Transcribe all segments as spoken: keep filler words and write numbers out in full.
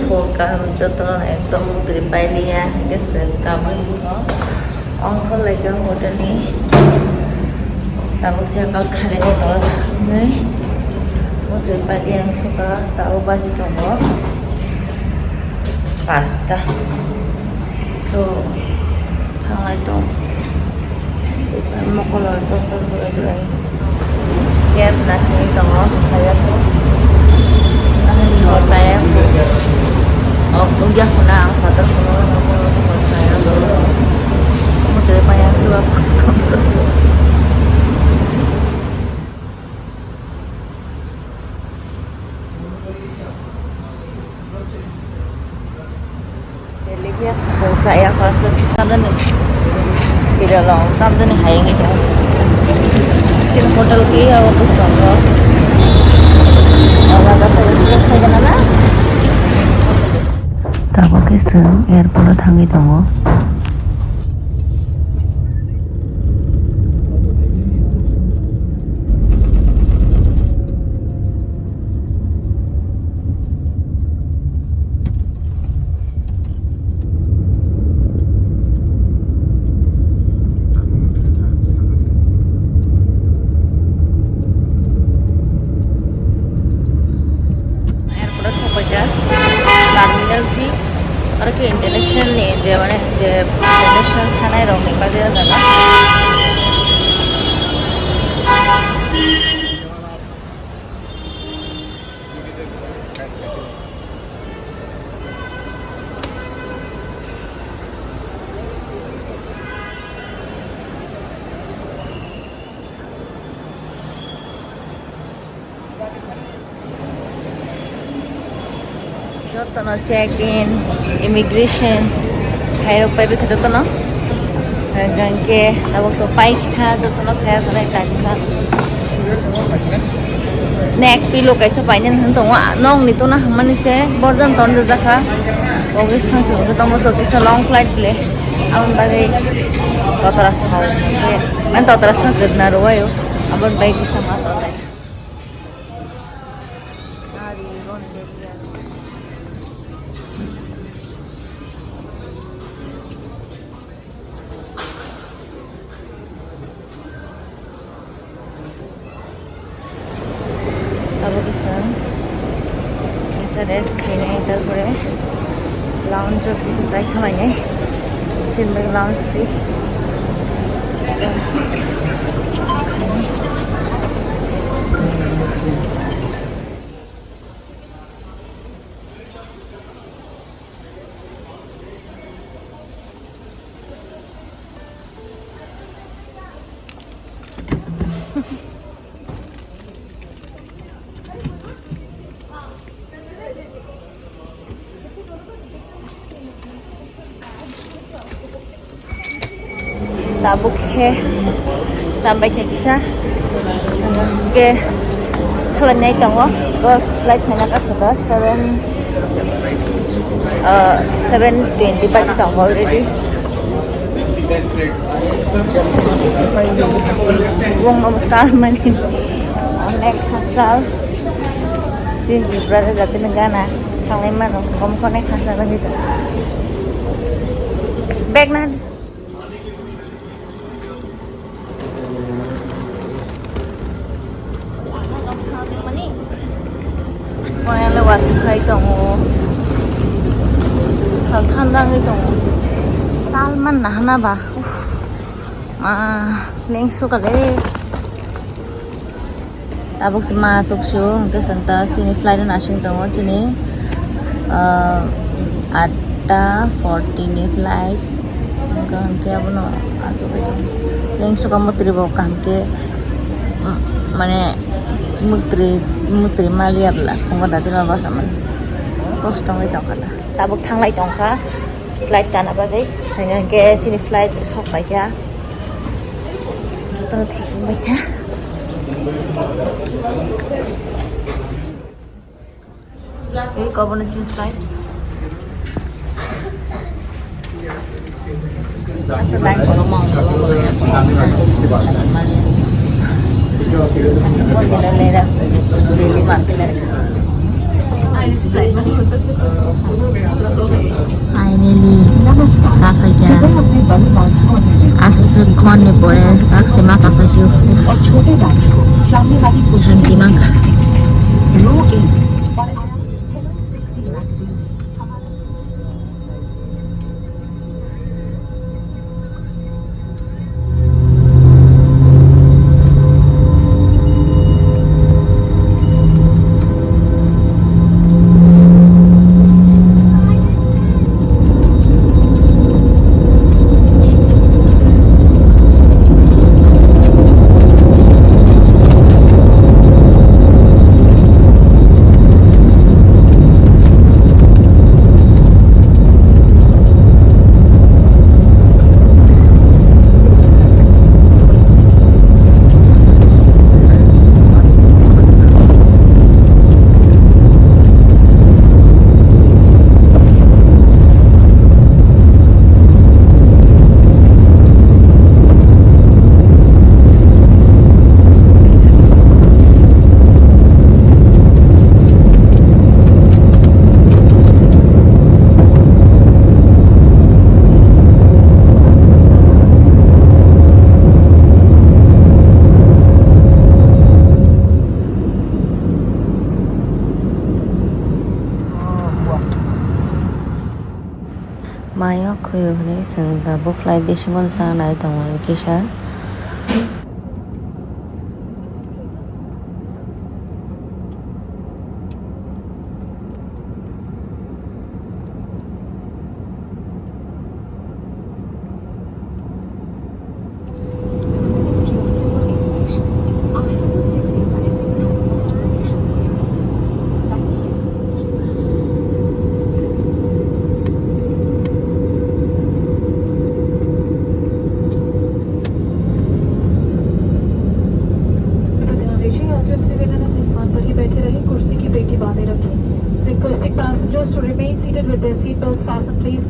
Phone kaham jotono ekdom mukri pailiya, hingke chwng tabuk ongkhor laikha hotel ni. Tabuk jaga khalainai tongo thangwi. Mukri pailiya ang sukha, tabuk baji tongo pasta. So, thanglai tong. Mokolo tong tong tong tong. Ker nasini tongo. Ani hor saya. Oh, ungya khuna ang phatar khuna hor saya. Mukri pailiya ang sukha. Saya kosong tamdan tidak long tamdan hayang itu. Sini hotel ki apa pun tongo. Agak agak saya sudah saya kenal lah. Tabuk khe chwng airport o thangwi tongo. Airport o sokphaikha terminal three, aro khe international ni je, mane, je international thanai rok ni bagwi o jaga. Jotono check in, immigration, khairok pai bikha jotono. Hingke tabuk to pai kha jotono khairok pai kha. Neck pillow kaisa painani hwn tongo, nokni tona hwnmani se borjani ton rijak kha. August thang song jotono to kisa long flight le. Aboni bagwi totora sa, ani totora sa kwdna rwbaio, aboni bagwi kisa ma tongnai. Tabuk kisa, kisa rest khainai, tarpore lounge o kisa chai khalainai, chini bagwi lounge free. Tabuk khe sambai khe kisa. Hingke khwlainai tongo. Bus flight phaina kaisa seven, ah, seven twenty baji tongo already. Wng omo salmani. Next hasal. Chini Tripura jatini gana thanglai mano. Kom kone khasa lagi to. Bag na. Koyale watwi khai tongo. Sal thanda wngwi tongo. Tal man nahana ba. Uff. Ma, lengsu kale. Tabuk se ma aswk sio, hwnkhe chwng ta chini flight no nasing tongo, chini, ah, atta forty ni flight, hwnkhe, hwnkhe abono aswk bai tongo. Lengsu ka mwtri bo kaham khe, mm, mane mwtri, mwtri maliya bwla, phungo dati ma bwsa mani kosto wngwi tongkha da. Tabuk thanglai tongkha flight kana bagwi, hwnkhe chini flight sok paikha. Jotono thik wngbaikha. Ei kobono chini flight. Asa line kono ma asa ko dile lera dili ma pila. Ani pore tak se ma ka paju. Santi mangkha. Mayo khoyo hwnwi chwng tabuk flight bisingo cha nai tongo kisa. Requesting passengers to remain seated with their seat belts fastened, please.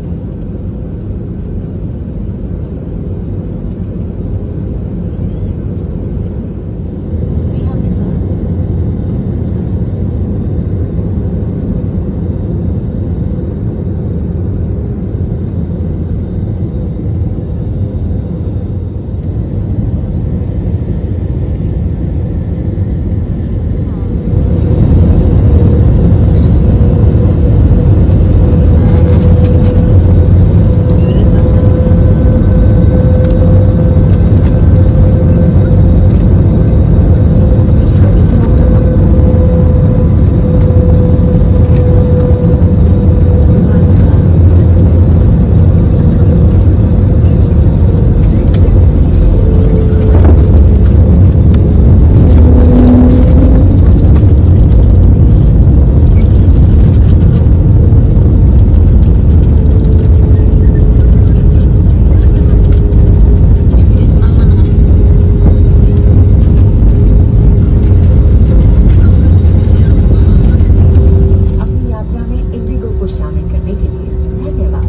अपनी यात्रा में इंडिगो को शामिल करने के लिए धन्यवाद।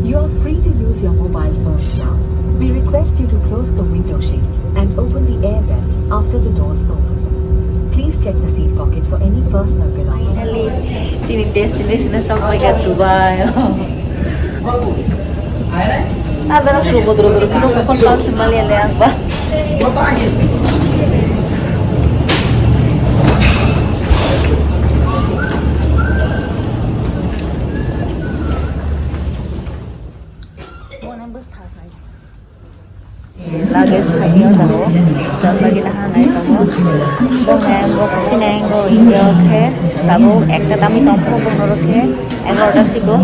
You are free to use your mobile phones now. We request you to close the window shades and open the air vents after the doors open. Please check the seat pocket for any personal belongings. Finally, chini destination o sokphaikha, Dubai. Adara suru bodro doro kuno bukhon pal sima liya le ang ba. Luggage phaio tabuk, tabuk lagi naha nai tongo. Bo nai bo sinai bo India o khe tabuk ekta tamni tongkho bo norok khe egaroh ta sigo.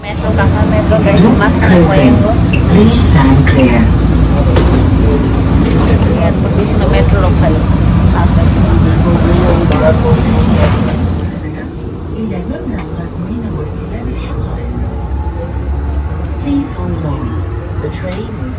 Metro kaham, metro kaisa mask closing. Please stand clear. Airport bisingo metro rok phaio. Aswk. Please hold on. The train is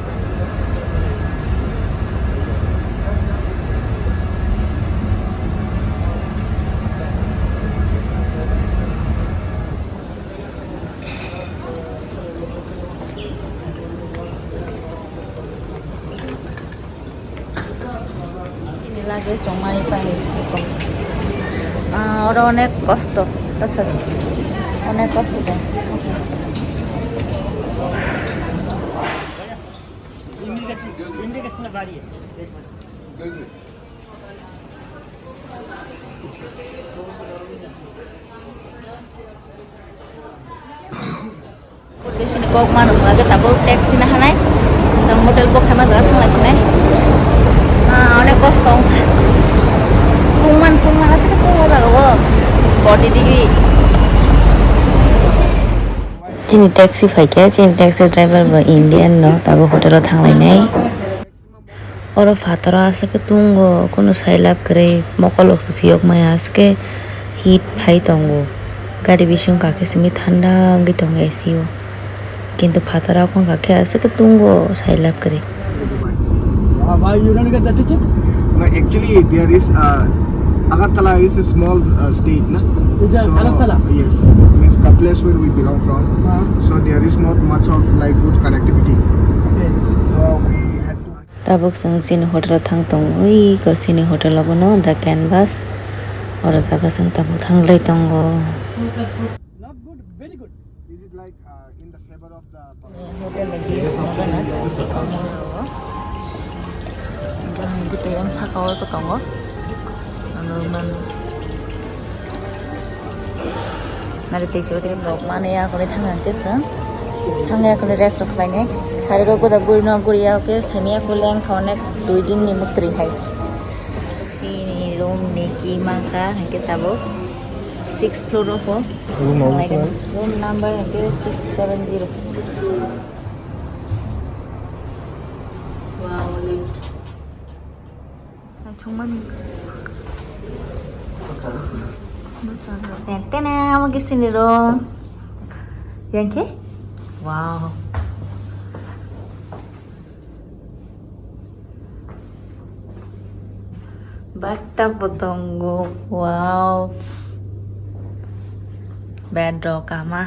Chini luggage rok mani pai. Ah, oro onek kosto. অনেক কষ্ট দেয়। Sini kok mano hwnba khe tabuk taxi na hanai. Chwng hotel bo khaima jaga thang lai sinai. Ah, onek kosto wngkha. Pungman, pungman aswk pungma jaga o. Forty degree. Chini taxi phaikha, chini taxi driver bo Indian no, tabuk hotel o thang lainai. Oro phataro aswk khe tongo, kunu sailab kwrwi, mokolok se phiyok maya aswk khe heat phai tongo. Gari bising kakhe simi thanda wngwi tongo A C o. Kintu phataro wngkha khe aswk khe tongo sailab kwrwi. Uh, why you don't get the ticket? No, actually, there is uh, Agartala is a small uh, state, na? Is that So, Agartala? Yes, means the place where we belong from. Uh, So there is not much of like good connectivity. okay. So we had to. Tabuk chwng chini hotel o thang tongo, ui ko chini hotel o bono The Canvas. Oro jaga chwng tabuk thang lai tongo. Not good, very good. Is it like uh, in the favor of the public? Hotel ni bill songkha na tei kok mano rogo. Hingke hingke tei ang saka o tongo. Ano mano. Nari tei sibotri rok mani ya kore thang ang kesa. Thang ya kore rest rok khlai nai. Sari rok goda guri no guri ya ke sami ya kuleng kha onek dui din ni mukri hai. Sini room ni ki mangka hingke tabuk six floor o pho. Room number hingke six seven zero. Wow, lift. Naithokmani. Tene, amo khe sini room. Yang khe? Wow. Bathtub bo tongo. Wow. Bed rok ama.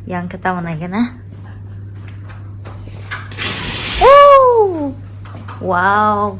Yang khe tamo nai khe na? Wow!